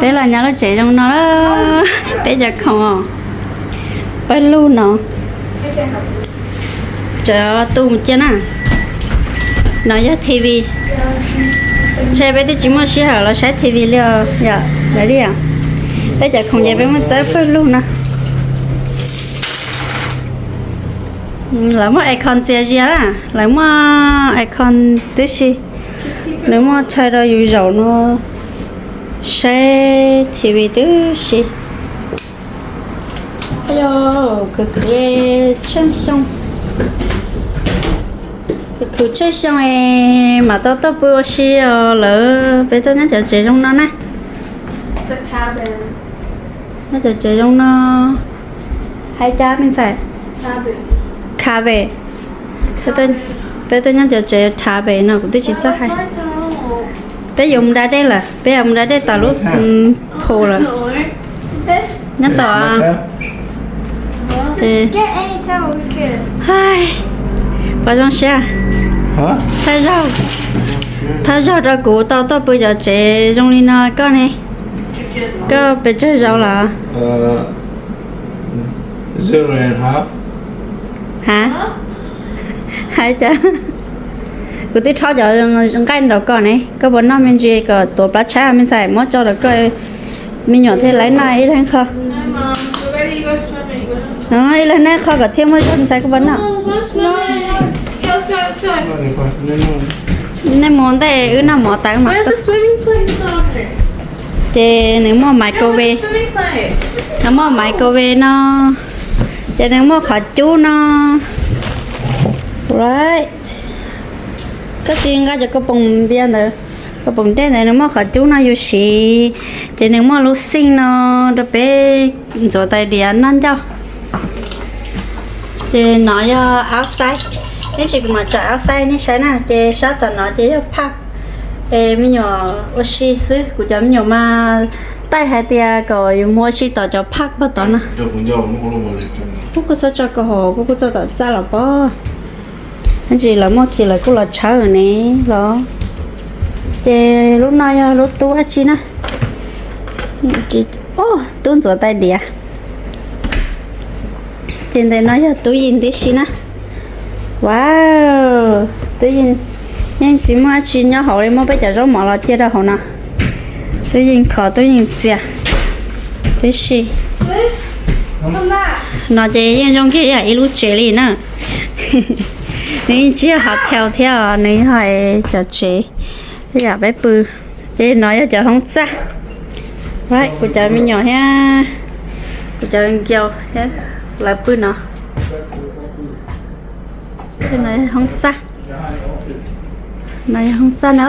Peb los nyob lub tsev zoo no, peb cov khoom pawg lug no, tseem tu mus cia na. No yog T V, ntshe peb twb tsis muaj sij hawm los saib T V li os yom, lawv li os. Peb cov khoom ces peb muaj txawb pawg lug no. Lawv muaj aircon txias zias na, lawv muaj aircon tib si, nws muaj chaw rau yus zaum no saib T V tib si. Khwv khwv tsheej xyoo, khwv khwv tsheej xyoo es mam tau tuaj pw ua si os lawm. Peb tuaj nyob cov tsev zoo no na, nyob cov tsev zoo no. Hais cas me ntxhais? Cabin. Peb tuaj nyob cov tsev cabin no kuv twb tsis txawj hais. Peb yuav mus da dej lawm, peb yuav mus da dej tom lub pool lawm. Nyob tom. Ces, hais, pom zoo siab. Thawj zaug, thawj zaug rau kuv tau tuaj pw cov tsev zoo li no koj ne. Koj pes tsawg zaus lawm? Ha, hais cas kuv twb rhaub cov nqaij nraum ko ne, koj puas noj me ntsis kom tuav plab tshaib me ntxhais, muab tso rau koj me nyuam thiaj li noj ib leeg qho. Ib leeg noj qho kom thiaj muaj zog ntxhais, koj puas noj? Nej mus ntej wb noj mov tas wb mam tuaj. Ces nws muaj microwave, nws muaj microwave no, ces nws muaj qhov cub no. Right. Koj tsis nqa cov kaus poom npias ntawd, kaus poom dej ntawd, nws muaj qhov cub no yus siv, ces nws muaj lub sink no rau peb ntxuav tais diav noj ncauj. Ces no yog outside, ib tsam kuv mam tso outside nej saib na, ces sab tom no ces yog park, es me nyuam ua si xwb, kuv cov me nyuam mas taij hais tias kom yus mus ua si tom cov park pag tod no. Kuv kuj txhob tso kaus hauv, kuj kuj txog tom txaj los pob. Ib tsam lawv muaj khi lawv kuj los tshawb ne los. Ces lub no yog lub tub dab tsi na? Tub ntxuav tais diav. Ces ntawm no yog tub yees tib si na. Wow, tub yees, yeej tsis muaj dab tsi nyob hauv li, muab peb cov zaub mov los cia rau hauv no. Tub yees khov tub yees txias tib si. No ces yeej zoo kiag yam ib lub tsev li na. Nws yeej tsis yog hotel thiab, nws yog cov tsev yam peb pw. Ces no yog cov hoob txaj. Kuv cov me nyuam thiab kuv cov nkauj thiab lawv pw no. Hoob txaj, no yog hoob txaj na.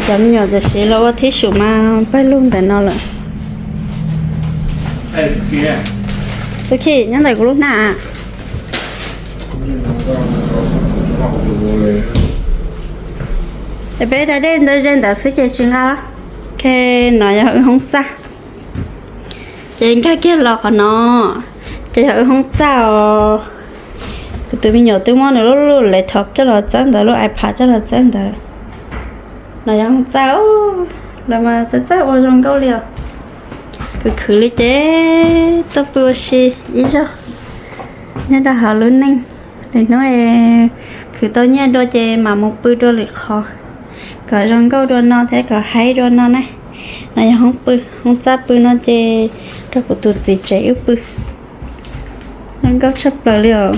Cov me nyuam tam sim los ua thib xum mas pawg lug ntawm no lawm. Tus khib nyob ntawm kuv lub hnab. Es peb da dej ntawd ze ntawd xwb ces tsis nqa los. Ok, no yog wb hoob txaj. Ces nkag kiag los qhov no, ces yog wb hoob txaj os. Kuv tus me nyuam twb muab nws lub lub laptop coj los txawb ntawd, lub iPad coj los txawb ntawd. No yog hoob txaj, lawv mas txawj txawj ua zoo nkauj li os. Khwv khwv li ces tuaj pw ua si ib zaug nyob rau hauv lub neej. Lwm hnub khwv tau nyiaj dua ces mam mus pw dua lwm qhov, kom zoo nkauj dua no thiab kom haib dua no na. No yog hoob pw, hoob txaj pw no ces rau kuv tus txiv tsev wb pw. Zoo nkauj tshaj plaws li os.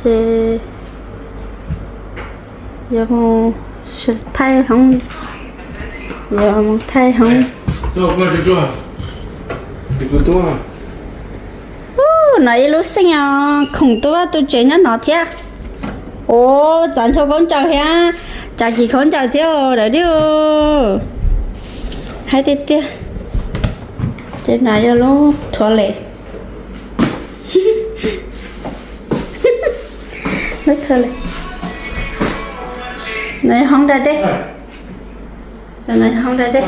Ces yuav mus thaij hoob, yuav mus thaij hoob. Ub, no ib lub xeej os, khoom tuaj tus tsev nyob no thiab. Ub, txav nchov khaub ncaws thiab, txav kis khaub ncaws thiab os, dawb di. Haib tiag tiag. Ces no yog lub toilet. Lub toilet. No yog hoob da dej. No yog hoob da dej.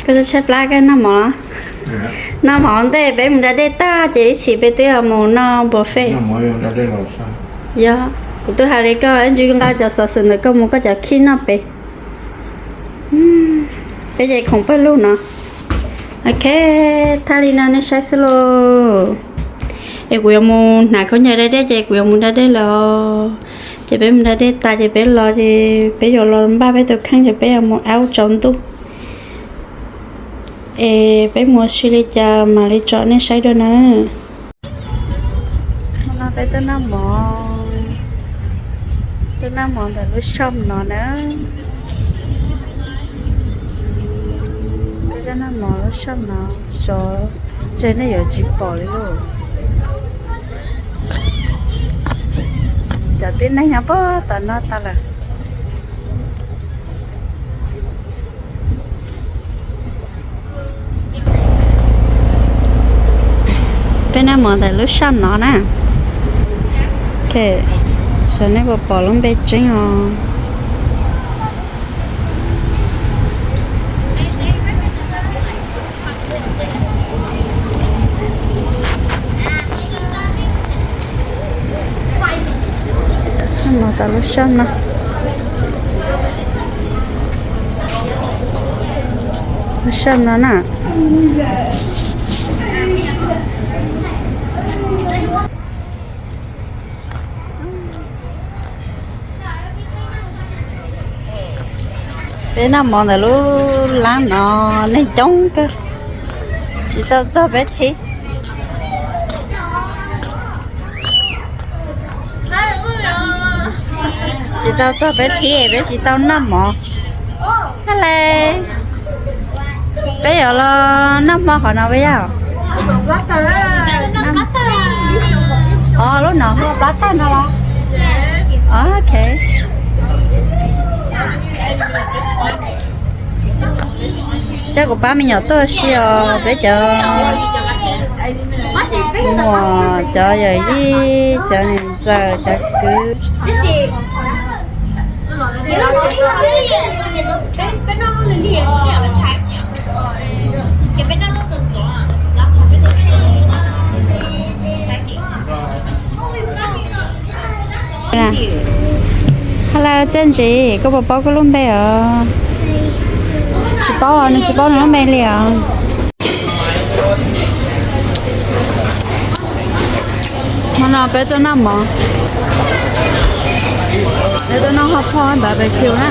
Koj tshaib plab koj noj mov. Noj mov ntej peb mus da dej tag ces ib chim peb twb mus noj buffet. Yog, kuv twb hais li koj, ib ntsis nqa cov xov xwm ntawm koj mus koj cov khib noj pem. Peb ces khoom pawg lug no. Ok, thaj li no nej saib xwb lauj. Es kuv yuav mus hnav khaub ncaws da dej ces kuv yuav mus da dej lawm. Ces peb mus da dej tas ces peb los ces peb yuav los npaj peb tus kheej ces peb yuav mus aub tsaus ntuj. Es peb mus ua si li cas mam li tsom nej saib dua na. Hmo no peb tuaj noj mov, tuaj noj mov ntawm lub shop no na. Peb tuaj noj mov lub shop no, sov tseg nej yuav tsis pom li lauj. Cov tib neeg nyob puag tom no tag lawm. Peb noj mov ntawm lub shop no na. Ok, sawv nej puas pom lub npe tseeb os. Noj mov tom lub shop no. Lub shop no na. Peb noj mov ntawm lub lab no neeg coob kawg, tsis tau txog peb thib. Tsis tau txog peb thib peb tsis tau noj mov. Hello, peb yuav los noj hmo qhov no peb yog. Os, lub no hu ua plab tag no los? Ok. Coj kuv pab me nyuam tuaj ua si os, peb cov muam, cov yawm yij, cov niam ntxawm, cov kwv. Hello, Txaj Ntsim, koj puas paub koj lub npe os? Tsis paub, nws tsis paub nws lub npe li os. Hmo no peb tuaj noj mov, peb tuaj noj hot pot barbecue na.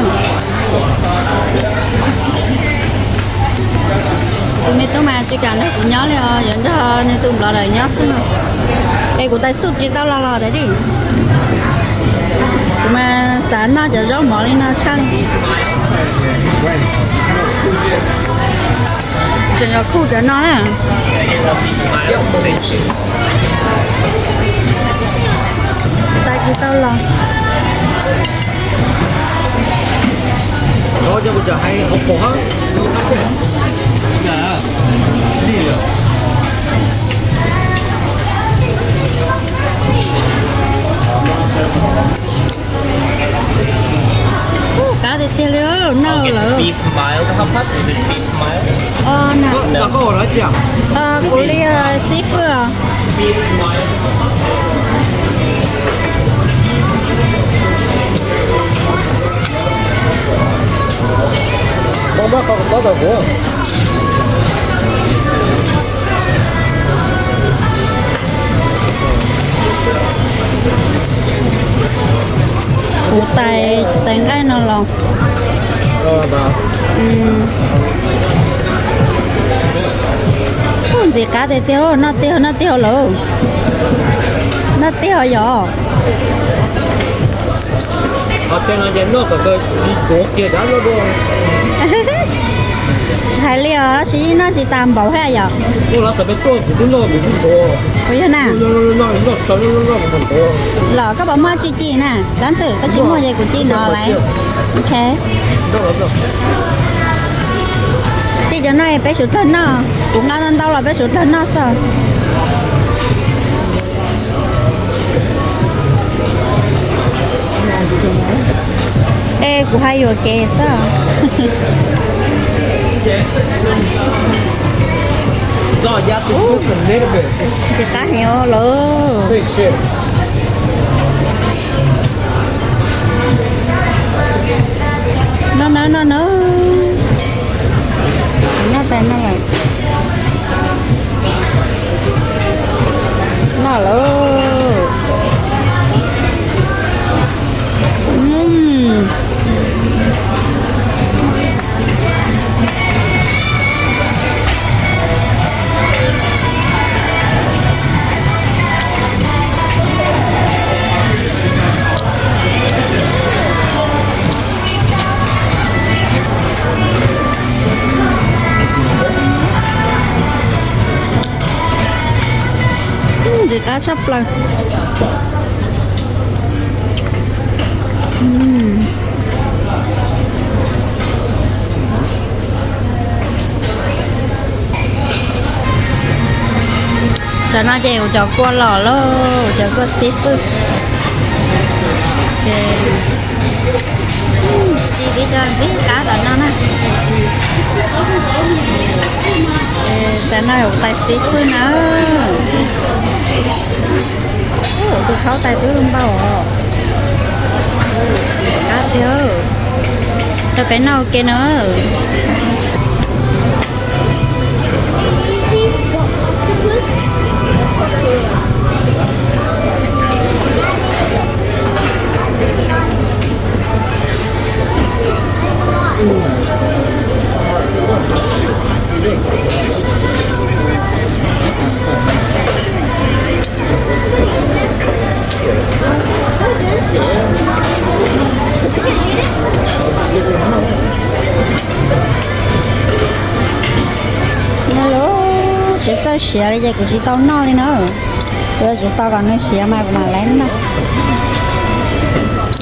Tus me tub mas tsis kam nrog kuv nyob li os, yuav nrog nws tus nplog lawm nyob xwb no. Es kuv tais xub tsis tau los los dab di. Kuv mas xav noj cov zaub mov li no tshaj. Tseem yuav khuj cov no na. Tais tsis tau los. Qab tiag tiag li, noj lawm. Kuv li xib fwb os. Kuv tais, tais nqaij no los. Ntxim qab tiag tiag, noj tiag noj tiag lawm. Noj tiag yom. Hais li os, tab sis noj tsis tas npaum thiab yom. Puas yog na? Los koj puas muaj tsis ci na? Dab ntxwg koj tsis muaj ces kuv ci no lawm. Ok. Ci cov no peb sawv daws noj, kuv nqa ntau ntau los peb sawv daws noj xwb. Es kuv hais yuam kev xwb. Ntxim qab heev os lawm. Noj na, noj na. Noj tas noj lawm. Noj lawm. Ntxim qab tshaj plaws. Tsam no ces kuv cov kua los lauj, kuv cov kua xib fwb. Ces tsis tib co ntxim qab tom no na. Tam no kuv tais xib fwb na. Tus khaub tais twb npau os. Qab tiag. Rau peb noj ua ke na. Noj lauj, tsis txawj siav li ces kuv tsis tau noj li na. Kuv yuav tsum tos kom nws siav mas kuv mam li noj.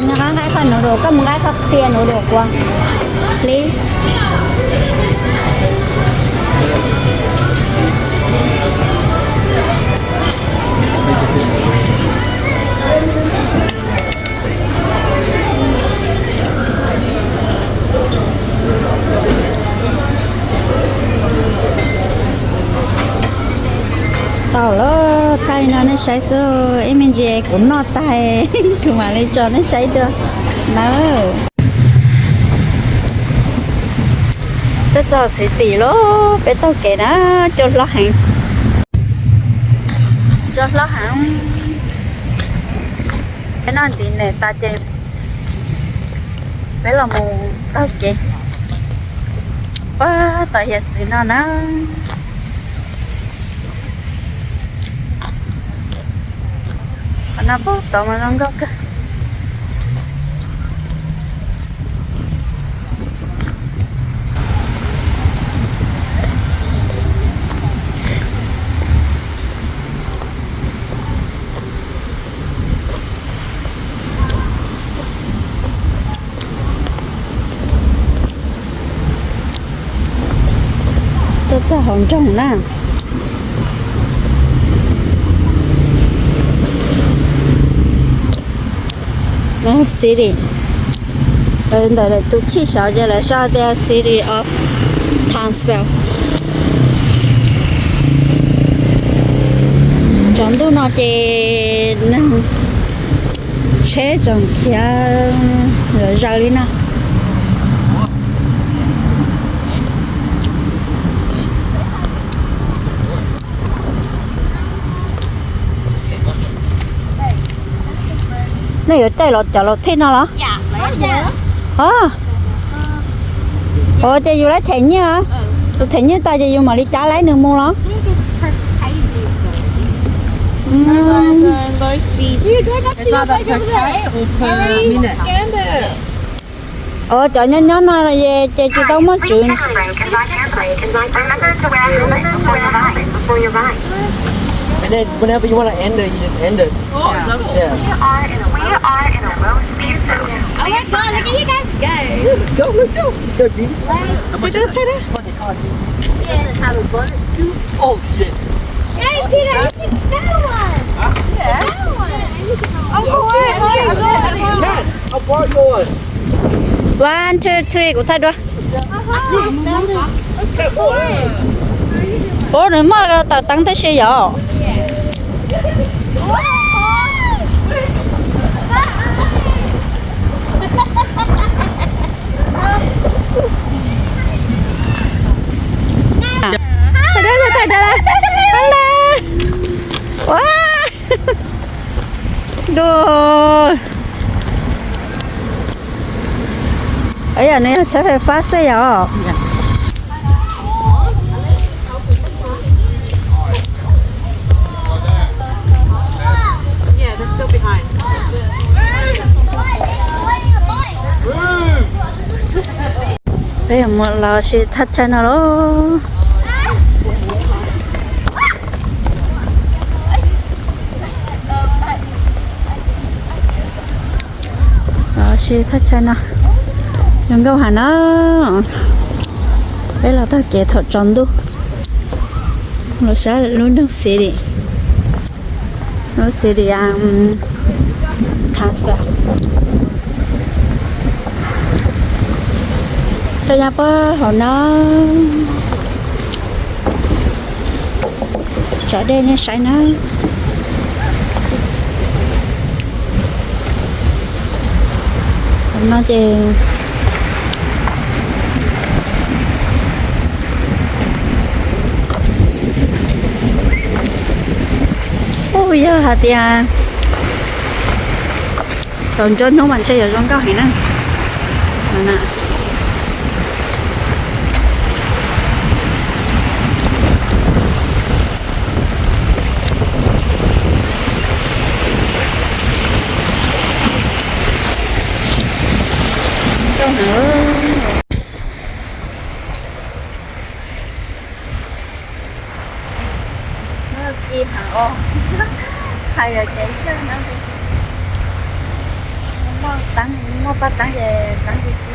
Noj qab nqaij kho noodle, koj mus nqaij kho qhia noodle kuv, please. Tau lawm, thaij li no nej saib xwb, ib me ntsis kuv noj tag kuv mam li tso nej saib dua nawb. Twb txog city lawm, peb taug kev na, cua hlob heev, cua hlob heev. Peb noj ntiv nes tas ces peb los mus taug kev puag tom hiav txwv no na. Qhov no puag tod mas zoo nkauj kawg. Tuaj txog hauv nroog na. City. Ntawm tus chij saud ces lawv sau tias City of Townsville. Tsaus ntuj no ces neeg tsheb tseem khiav zom zaws li no. Nej yuav caij los cov laus thej no los? Ua ces yus laib them nyiaj, tus them nyiaj tas ces yus mam li cab laib nws mus los? Ua cov nyob nyob no ces tsis tau muaj tswv. And then whenever you want to end it, you just end it. Yeah. Oh my God, look at you guys go. Yeah, let's go, let's go, let's go, B. Wait. Did they take it? Fucking car, dude. Yeah. Oh, shit. Hey, Peter, you should go on. Huh? Yeah. Go on. Of course. I'll borrow yours. One, two, three, kuv thaij dua. Ua nws muaj tawm teev tib si yom. Hello. Ua. Dua. Yog nws yog tshawb fais fab xwb yom. Peb yuav mus los sis thaj chaw no lauj. Los sis thaj chaw no zoo nkauj heev na. Peb los tag kev thaum tsaus ntuj los saib lub nroog City, lub City Times Square. Koj nyob puag hauv no, tso dej nej saib na. Hauv no ces kuj yog hais tias thaum nruab hnub mas ntshe yuav zoo nkauj heev na. Ci heev os. Hais yog ces ntshe no muaj teeb, muaj paj teeb ces teeb ci ci.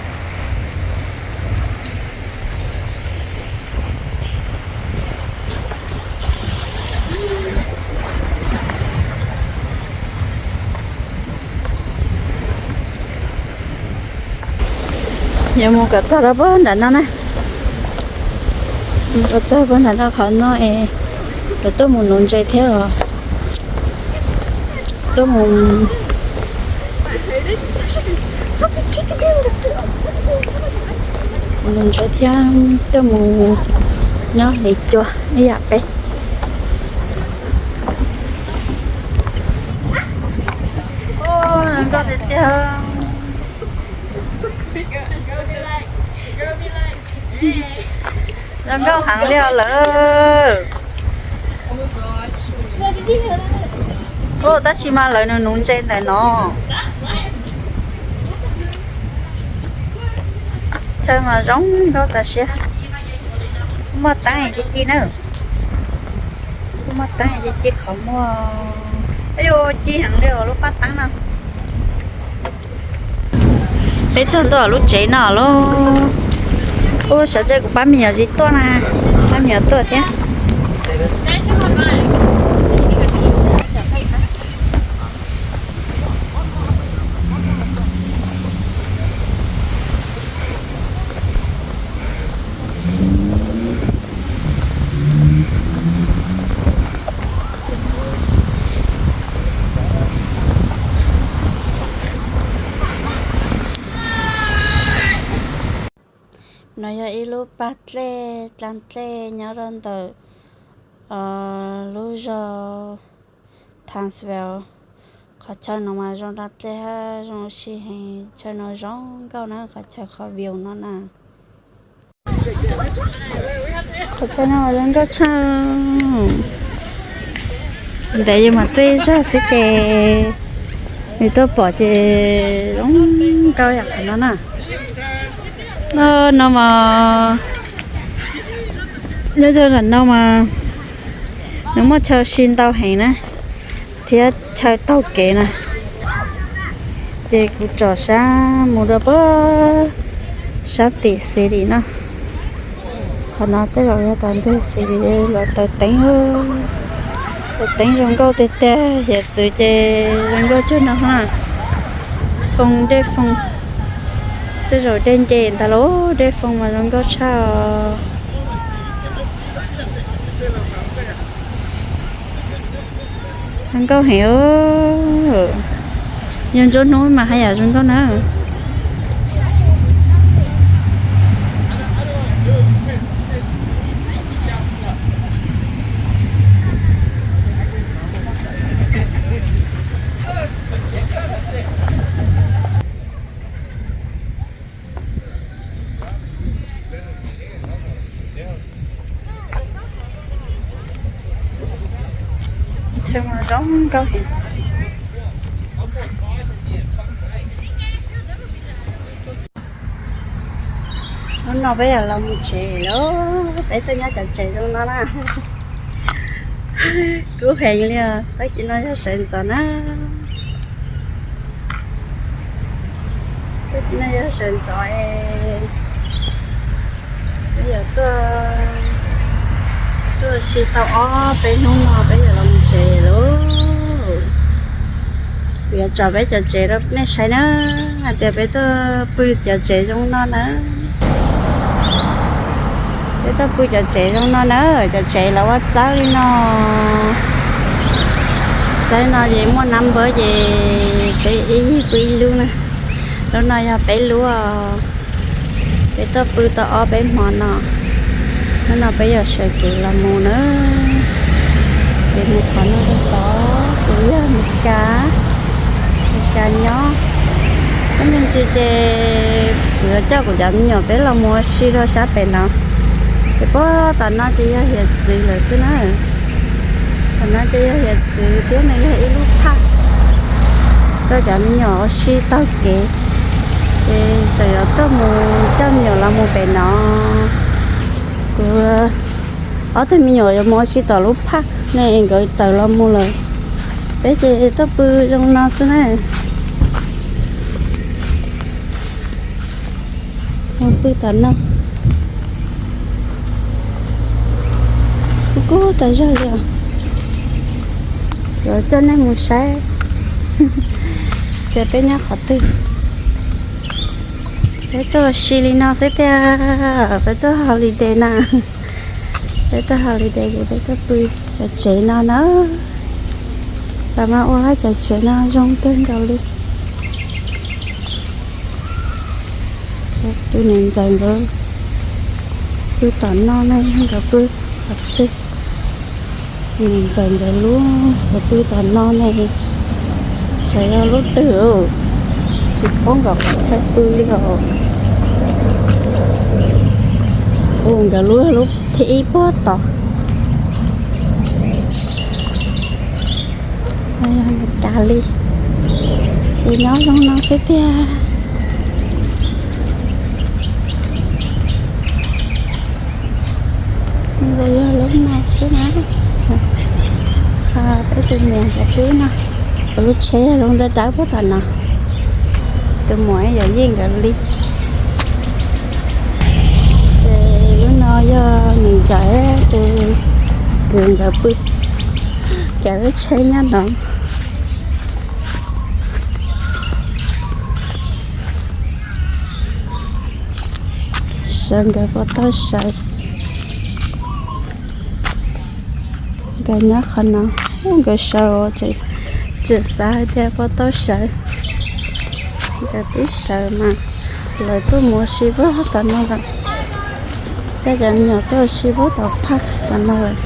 Yuav mus kom txog rau puag nram no na. Kom txog puag nram no qhov no es yuav tuaj mus nuv ntses thiab os. Tuaj mus nuv ntses thiab tuaj mus nyob hliv cua ib yam peb. Zoo nkauj tiag tiag. Zoo nkauj heev li os lawm. Tab sis mas lawv nws nuv ntses ntawm no. Chaw mas zoo nkauj tas siab. Muaj teeb ci ci na. Muaj teeb ci ci qhov muag. Yuav ci heev li os lub paj teeb no. Peb txog ntua lub tsev no lauj. Ua sawv tsees kuv pab me nyuam zis tuaj na, pab me nyuam tuaj thiab. No yog ib lub pas dlej, dlaag dlej nyob rau ntawm lub zog Townsville. Qhov chaw no mas zoo dlaag dlej hab zoo ua si heev, chaw no zoo nkauj na, qhov chaw qhov view no na. Qhov chaw no zoo nkauj tshaj. Ntawd yog mas tuaj ib zag xwb ces nws tuaj pom ces zoo nkauj yam qhov no na. No mas, nyob rau ntawm no mas nws muaj chaw si ntau heev na, thiab chaw taug kev na. Ces kuv tsom sab mus rau puag sab tim City no. Qhov no tej zaum yog tom ntug City los taws teeb, taws teeb zoo nkauj tiag tiag, hiav txwv ces zoo nkauj cuag no na. Foo dej foo, Tej zaum dej nce ntag los dej foo mas zoo nkauj tshaj. Zoo nkauj heev. Yog nruab hnub mas haj yam zoo nkauj na. Zoo nkauj heev. Hnub no peb yuav los mus tsev lawm, peb tuaj nyob cov tsev zoo no na. Kub heev li os, tag kis no yog sawv ntxov na. Tag kis no yog sawv ntxov es peb yuav tuaj, tuaj si tau ob peb hnub no peb yuav los mus tsev lawm. Kuv yuav tso peb cov tsev rau nej saib na, hais tias peb tuaj pw cov tsev zoo no na. Peb tuaj pw cov tsev zoo no na, cov tsev los ua txawb li no. Txawb no ces muaj nab npawb ces peb ib yig pw ib lub na. Lub no yog peb lub os. Peb tuaj pw tau ob peb hmo no. Hnub no peb yuav sawv kev los mus na. Ces mus qhov no rau tod, kuv yog Mes Kas, Mes Kas nyob. Ib me ntsis ces kuv yuav coj kuv cov me nyuam peb los mus ua si rau sab pem no. Ces puag tom no ces yog hiav txwv lawm xwb na. Tom no ces yog hiav txwv thiab no yog ib lub phaj. Coj cov me nyuam ua si taug kev, ces tseem yuav tuaj mus coj me nyuam los mus pem no. Kuv ob tug me nyuam yuav mus ua si tom lub phaj ne, nkawd tawm los mus lawm. Peb ces tuaj pw zoo no xwb na. Mus pw tom no. Kub kub tas zog li os. Yuav coj nej mus saib tias peb nyob qhov twg. Peb tuaj ua si li no xwb tiag, peb tuaj holiday na. Peb tuaj holiday ces peb tuaj pw cov tsev no na. Tam no ua cov tsev no zoo kawg nkaus li. Tus niam ntxawm nkawd pw tom no ne, nkawd pw qhov twg? Niam ntxawm nkawd lub, nkawd pw tom no ne, xyov yog lub twg, tsis paub nkawd qhov chaw pw li os. Ua nkawd lub, lub thib ib puag tod. Cas li, ces nyob zoo no xwb tiag. Nkawd yog lub no xwb na. Peb tus niam nkawd pw no. Lub tsheb yog lub dawb dawb puag tom no. Tus muam yog yij nkawd li. Ces lub no yog niam ntxawm tus kwv nkawd pw. Ces lub tsheb nyob no. Sawv nkawd puas tau sawv. Nkawd nyob qhov no, nkawd sawv, tseem xav hais tias puas tau sawv. Nkawd twb sawv mas lawv tuaj mus ua si puag tom no lawm. Coj cov me nyuam tuaj ua si puag tom phaj tom no lawm.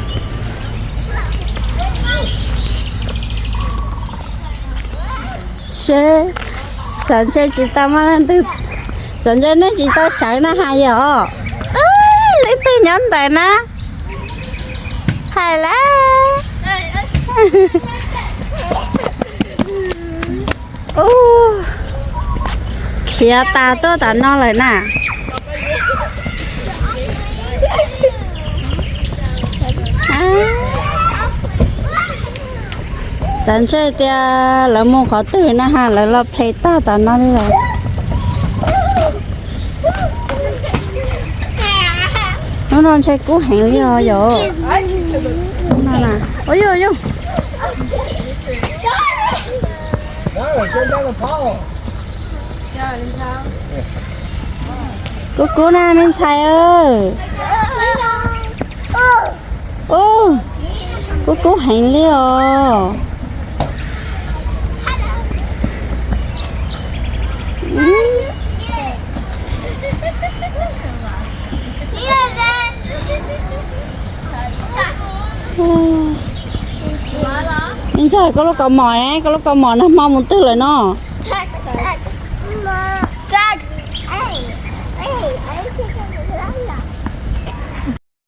Seb, xav ntshe tsis tau muaj leej twg, xav ntshe nej tsis tau sawv na has yom. Leej twg nyob ntawm na? Hais lawm. Ub, khiav tas tuaj tom no lawm na. Xav ntshe tias lawv mus qhov twg na has, lawv los ples tag tom no li lawm. Hnub no ntshe kub heev li os yom. Hnub no na, ua yuj ua yuj. Ua, ua, ua. Kub kub na me ntxhais. Kub kub heev li os. Me ntxhais, koj lub kaus mom ne, koj lub kaus mom nag hmo mus twg lawm no?